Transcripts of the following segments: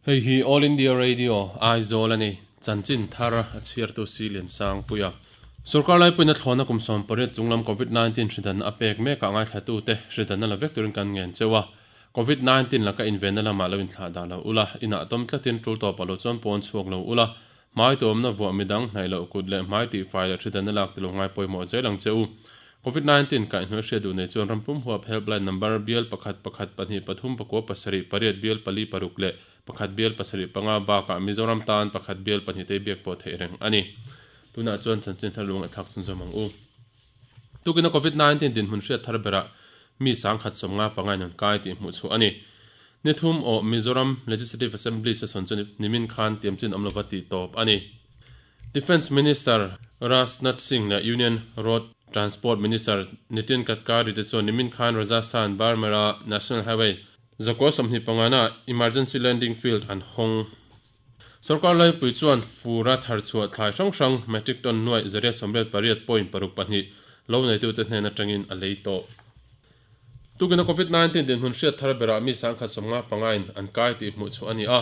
Hei hi All India Radio, Aizawl a ni. Chanchin thar a chhiartu si Liansangpuia. Sorkar laipuina thlawhna kum 18 chunglam Covid-19 hridanna a pek mekah ngaithlatute hridanna la vek turin kan ngen cheu a. Covid-19 laka invenna lamah lo inthlah dah lo ula, inah tawm tlatin tul tawpah lo chuan pawn chhuak lo ula, hmai tuamna vuah midang hnaih loh kut leh hmai tihfai leh hridanna lak ti lo ngai pawimawh zel ang che u. Covid-19 kaihhnawih hriat duh nei chuan rampum huap helpline number bial pakhat pakhat pahnih pathum pakua pasarih pariat bial pali paruk leh pakhat bial pasarih panga bakah Mizoram tan pakhat bial pahnih te biak pawh theih reng a ni. Tunah chuan chanchin thar lung a thlak chhunzawm ang u. Tukina Covid-19 dinhmun hriat thar berah mi sangkhat 55 in an kai tih hmuh chhuah a ni. Ni thum aw Mizoram Legislative Assembly session chu nimin khan tiamchin awm lova tih tawp a ni. Defence Minister Rajnath Singh leh Union Road Transport Minister Nitin Gadkari te chuan nimin khan Rajasthan Barmer-a National Highway zakua 25 na Emergency Landing Field an hawng. Sorkar laipui chuan fura thar chhuah thlai hrang hrang metric ton nuaih 188 point paruk pahnih lo neitute hnen atangin a lei tawh. Tukina Covid-19 dinhmun hriat thar berah mi sangkhat 55 in an kai tih hmuh chhuah a ni a,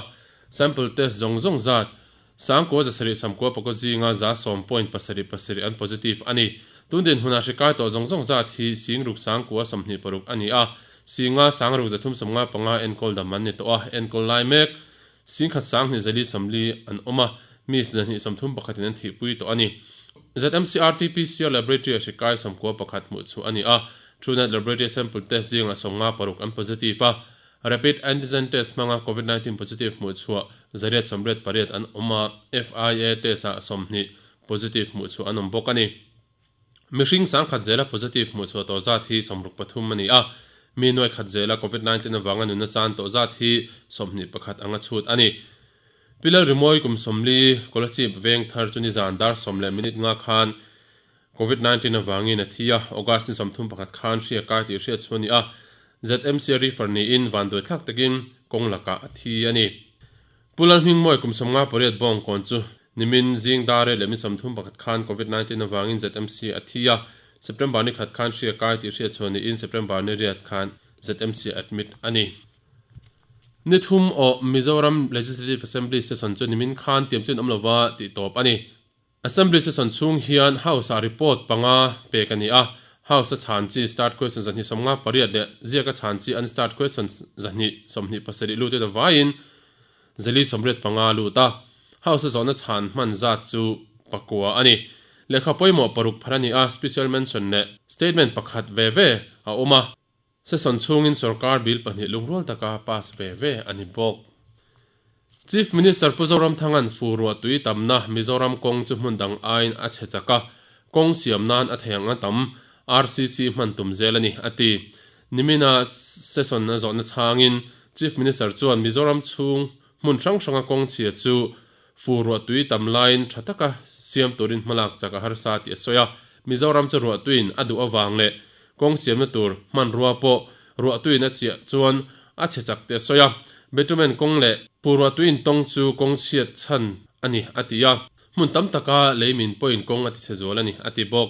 sample test zawng zawng zat sangkua zasarih samkua pakaw zinga za sawm point pasarih pasarih an positive a ni. Tun dinhmunah hri kai tawh zawng zawng zat hi singruk sangkua 26 a ni a, singa sangruk 375 enkawl dam an ni tawh a, enkawl lai mek Singkhat sanghnih zali sawmli an awm a, mi zahnih 31 in an thihpui tawh a ni. ZMC RT-PCR Laboratory a hri kai 91 hmuh chhuah a ni a, Truenat Laboratory sample test zingah 56 an positive a, Rapid Antigen Test hmanga Covid-19 positive hmuh chhuah 188 an awm a, FIA test ah 20 positive hmuh chhuah an awm bawk a ni. Mihring sangkhat zela positive hmuh chhuah tawh zat hi 63 a ni a, mi nuai khat zela Covid-19 avanga nunna chan tawh zat hi 21 anga chhut a ni. Pilal Rimawi kum 40 Kolasib veng thar chu nizan dar sawm leh minute nga khan Covid-19 avangin a thi a, August ni 31 khan hria kai tih hriat chu a ni a, ZMC refer niin vanduai thlak takin kawng lakah a thi a ni. Pulal Hmingmawi kum 58 bawng kawn chu nimin zing dar leh mi 31 khan Covid-19 avangin ZMC a thi a, September ni khat khan hria kai tih hriat chhuah niin September ni riat khan ZMC admit a ni. Ni thum aw Mizoram Legislative Assembly session chu nimin khan tiamchin awm lova tih tawp a ni. Assembly session chhung hian House ah report panga pek a ni a, House a chhan chi start question 258 leh ziak a chhan chi unstart question 227 lut in a vaiin 485 lut a, House a zawhna chhan hman zat chu pakua a ni. Lehkha pawimawh paruk phar a ni a, special mention leh statement pakhat ve ve a awm a. Session chhungin sorkar bill pahnih lungrual taka pass ve ve a ni bawk. Chief Minister Pu Zoramthanga'n fu ruah tui tamna Mizoram kawng chu hmun dang aiin a chhe chak a, kawng siam nan a thei ang a tam, RCC hman tum zel a ni, a ti. Nimina session a zawhna chhangin Chief Minister chuan Mizoram chhung hmun hrang hranga kawng chhia chu fu ruah tui tam laiin tha taka siam turin hmalak chak a harsa tih a sawi a. Mizoram chu ruah tuiin a duh avang leh kawng siamna tur hmanrua pawh ruah tuiin a chiah chuan a chhe chak tih a sawi a. Bitumen kawng leh fu ruah tuiin tawng chu kawng chhiat chhan a ni, a ti a. Hmun tam taka lei min pawhin kawng a ti chhe zual a ni, a ti bawk.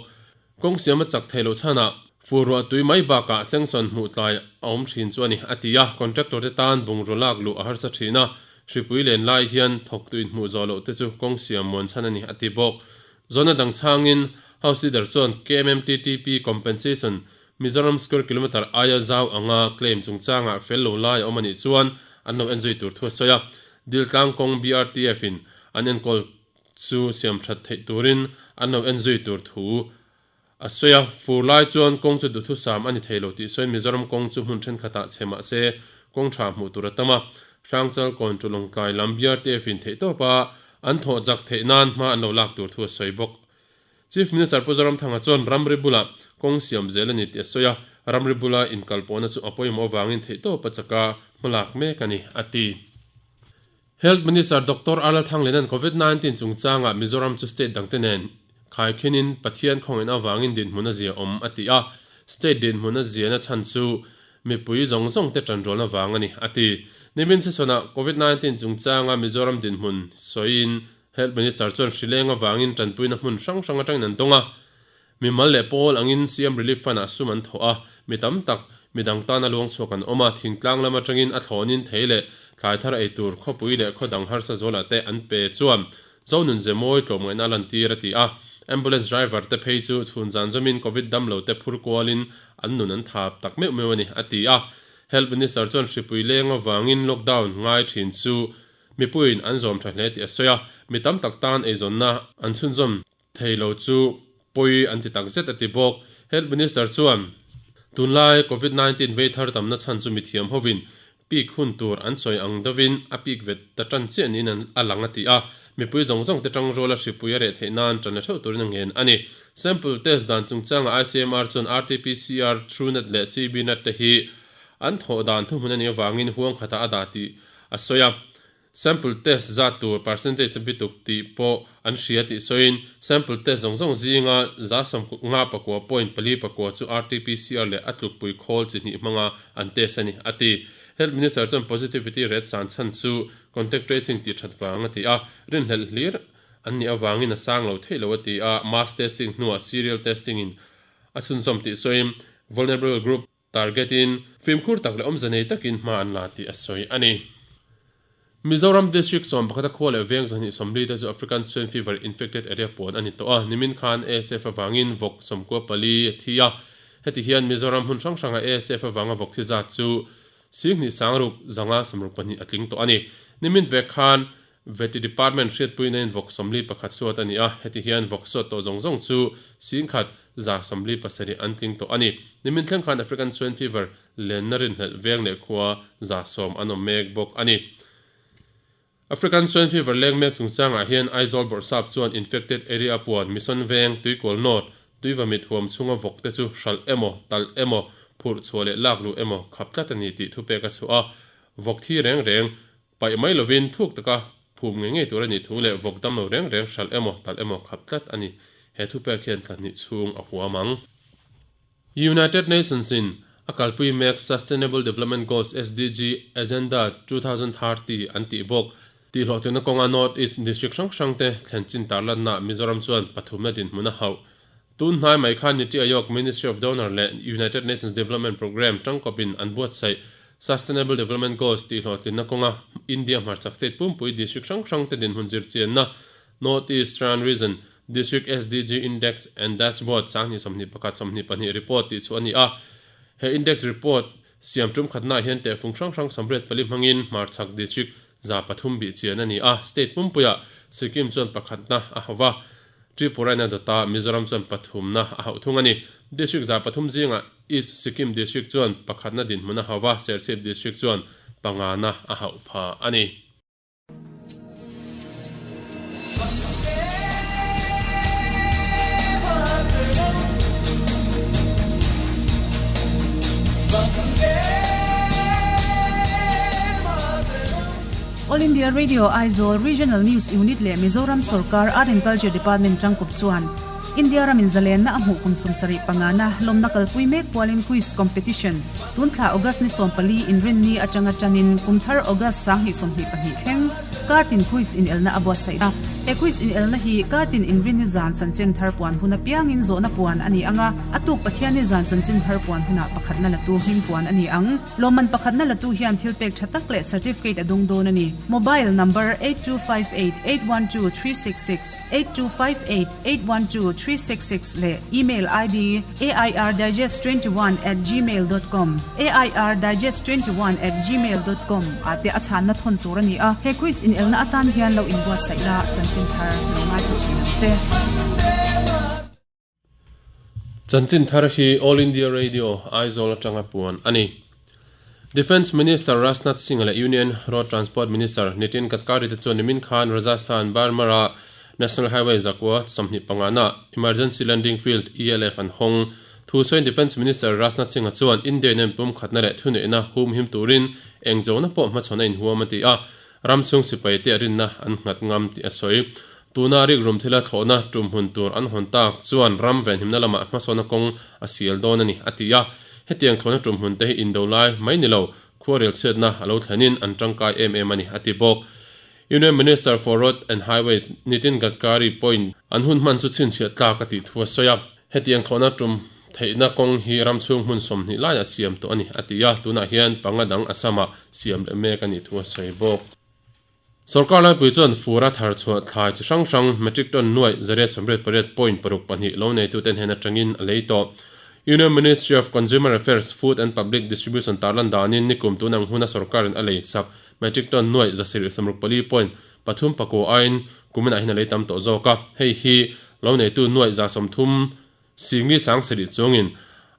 Kawng siam a chak thei loh chhanah fu ruah tui mai bakah sanction hmuh tlai a awm thin chu a ni, a ti a. Contractor te tan bungraw lak luh a harsa thin a, hripui len lai hian thawktu inhmuh zawh loh te chu kawng siam muan chhan a ni, a ti bawk. Zawhna dang chhangin House Leader chuan KMMTTP compensation Mizoram square kilometre aia zau anga claim chungchangah fel lo lai a awm a nih chuan an lo enzui tur thu a sawi a. Diltlang kawng BRTF in an enkawl chu siam that theih turin an lo enzui tur thu a sawi a. Fur lai chuan kawng chu duhthusam a ni thei lo tih sawiin Mizoram kawng chu hmun thenkhatah chhe mah se kawng tha hmuh tur a tam a. Hrangchal kawn chu Lawngtlai lam BRTF in theihtawp a an thawh chak theih nan hma an lo lak tur thu a sawi bawk. Chief Minister Pu Zoramthanga chuan ramri bulah kawng siam zel a ni tih a sawi a, ramri bula inkalpawhna chu a pawimawh avangin theihtawp a chak a hmalak mek a ni, a ti. Health Minister Doctor Arla Thanglena'n Covid-19 chungchangah Mizoram chu state dangte nen khaikhinin Pathian khawngin avangin dinhmun a zia awm a ti a, state dinhmun a ziana chhan chu mipui zawng zawng te tanrualna vang a ni, a ti. Nimin session-ah Covid-19 chungchanga Mizoram dinhmun sawiin Health Minister chuan hrileng avangin tanpuina hmun hrang hrang atangin an dawng a, mimal leh pawl angin CM Relief Fund-ah sum an thawh a, mi tam tak midang tana luang chhuak an awm a, thingtlang lam atangin a thlawnin thei leh Thlai thar ei tur khawpui leh khaw dang harsa zualah te an pe chuan Zonun ze mawi tlawmngaihna a lantir a ti a. Ambulance driver te phei chu chhun zan zawmin Covid damlo te phur kualin an nun an thap tak meuh meuh a ni, a ti a. Health Minister chuan hripui leng avangin lockdown ngai thin chu mipuiin an zawm tha hle tih a sawi a. Mi tam tak tan eizawnna an chhunzawm thei lo chu pawi an ti tak zet a ti bawk. Health Minister chuan tunlai Covid 19 vei thar tamna chhan chu mithiam hovin peak hun tur an sawi ang deuhin a peak vet ta tan chiah niin a lang a ti a, mipui zawng zawng te tangruala hripui a reh theih nan tan la theuh turin a ngen a ni. Sample test dan chungchangah ICMR chuan RT-PCR, TrueNat leh CBNat te hi an thawh dan thuhmun a nih avangin huang khatah a dah tih a sawi a. Sample test zat tur percentage a bituk tih pawh an hria tih sawiin, sample test zawng zawng zinga 59.4 chu RT-PCR leh a tlukpui khawl chi hnih hmanga an test a ni, a ti. Health Minister chuan positivity rate san chhan chu contact tracing tih that vang a ti a, rinhlelh hlir an nih avangin a sang lo theih lo a ti a, mass testing hnuah serial testing in a chhunzawm tih sawiin, vulnerable group Target in fimkhur tak leh awmze nei takin hma an la tih a sawi a ni. Mizoram District 11 a khua leh veng 240 te chu African Swine Fever infected area puan a ni tawh a, nimin khan ASF avangin vawk 94 a thi a. Heti hian Mizoram hmun hrang hranga ASF avanga vawk thi zat chu 26,562 a tling tawh a ni. Nimin vek khan Vety Department hriatpuina in vawk 41 suat a ni a, heti hian vawk suat tawh zawng zawng chu 1,147 an tling tawh a ni. Nimin thleng khan African Swine Fever lenna rinhlelh veng leh khua 100 an awm mek bawk a ni. African Swine Fever leng mek chungchangah hian Aizawl Bawrhsap chuan infected area puan Mission Veng, Tuikawl North, Tuivamit huam chhunga vawk te chu hralh emaw, talh emaw, phurh chhuah leh lak luh emaw khap tlat a ni tih thupek a chhuah a, vawk thi reng reng Paih mai lovin thuk taka phum ngei ngei tur a nih thu leh vawk dam lo reng reng hralh emaw talh emaw khap tlat a ni. He thupek hian thla hnih chhung a huam ang. United Nations in a kalpui mek Sustainable Development Goals, SDG, Agenda 2030 an tih bawk. Tihhlawhtlinna kawnga North East District hrang hrang te thlen chin tarlanna Mizoram chuan pathumna dinhmun a hauh. Tun hnai mai khan Niti Aayog, Ministry of Donor leh United Nations Development Programme tangkawpin an buatsaih Sustainable Development Goals tih hlawhtlinna kawnga India hmarchhak state pumpui district hrang hrang te dinhmun zirchianna North Eastern Region District SDG Index and Dashboard 2021 22 report tih chu a ni a. He index report siam tum khatnaah hian tehfung hrang hrang 84 hmangin hmarchhak district 300 bihchian a ni a. State pumpuiah Sikkim chuan pakhatna a hauh a. Tripura in a dawt a, Mizoram chuan pathumna a hauh thung a ni. District 300 zingah East Sikkim District chuan pakhatna dinhmun a hauh a, Serchhip District chuan pangana a hauh pha a ni. All India Radio Aizawl Regional News Unit leh Mizoram Sorkar Art and Culture Department tangkawp chuan India ramin zalenna a hmuh kum 75 na lawmna kalpui mek pualin Quiz Competition tun thla August ni 14 inrinni atanga tanin kum thar August 2022 thleng kartin quiz inelna a buatsaih a. He quiz inelna hi kartin inrinni zan chanchin thar puan hun apiangin zawhna puan a ni ang a, a tuk Pathianni zan chanchin thar puan hunah pakhatna latu hming puan a ni ang. Lawmman pakhatna latu hian thil pek tha tak leh certificate a dung dawn a ni. Mobile number 8258812366, 8258812366 leh email ID airdigest21@gmail.com, airdigest21@gmail.com ah te a chhanna thawn tur a ni a. He quiz inelna atan hian lo inbuatsaih la, chanchin thar lo ngaithla thin ang che. Chanchin thar hi All India Radio, Aizawl atanga puan a ni. Defence Minister Rajnath Singh leh Union Road Transport Minister Nitin Gadkari te chuan nimin khan Rajasthan Barmer-a National Highway zakua 25 na Emergency Landing Field, ELF, an hawng. Thu sawiin Defence Minister Rajnath Singh-a chuan India in a inpumkhatna leh thuneihna humhim turin eng zawhna pawh hmachhawn a inhuam a ti a, Ram chhung sipai te rinna an nghat ngam tih a sawi. Tuna rikrum thila thlawhna tum hmun tur an hawn tak chuan ram venhimna lamah hmasawnna kawng a sial dawn a ni, a ti a. Hetiang thlawhna tum hmun te hi indo lai mai ni lo, khuarel chhiatna a lo thlenin an tangkai em em a ni, a ti bawk. Union Minister for Road and Highways Nitin Gadkari pawhin an hun hman chu chhinchhiah tlak a tih thu a sawi a. Hetiang thlawhna tum. theihna kawng hi ram chhung hmun 20 laiah siam tawh a ni, a ti a, tunah hian panga dang Assam-ah siam leh mek a nih thu a sawi bawk. Sorkar laipui chuan fur a thar chhuah thlai chi hrang hrang metric ton nuaih 188 point paruk pahnih lo neitute hnen atangin a lei tawh. Union Ministry of Consumer Affairs, Food and Public Distribution tarlan danin nikum tun ang huna sorkarin a lei sak metric ton nuaih 764 point pathum pakua aiin kuminah hian a lei tam tawh zawk a, hei hi lo neitu nuaih 30 Singli sangsarih chungin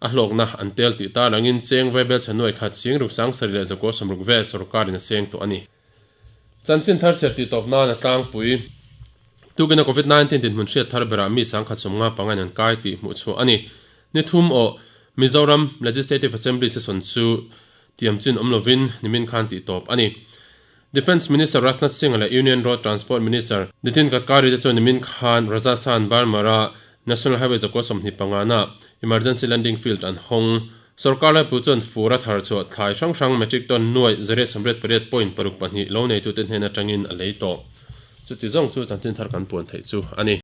a hlawkna an tel tih tarlangin cheng vaibel chhe nuai khat sing ruk sangsarih leh zakua sawmruk vel sorkarin a seng tawh a ni. Chanchin thar chhiar tih tawp nan a tlangpui. Tukina Covid 19 dinhmun hriat thar berah mi sangkhat 50 pangain an kai tih hmuh chhuah a ni. Ni thum aw Mizoram Legislative Assembly session chu tiam chin awm lovin nimin khan tih tawp a ni. Defence Minister Rajnath Singh leh Union Road Transport Minister Nitin Gadkari te chuan nimin khan Rajasthan Barmer-a National Highway zakua 25 na Emergency Landing Field an hawng. Sorkar laipui chuan fur a thar chhuah thlai hrang hrang metric ton nuaih 188 point paruk pahnih lo neitute hnen atangin a lei tawh. Chuti zawng chu chanchin thar kan puan theih chu a ni.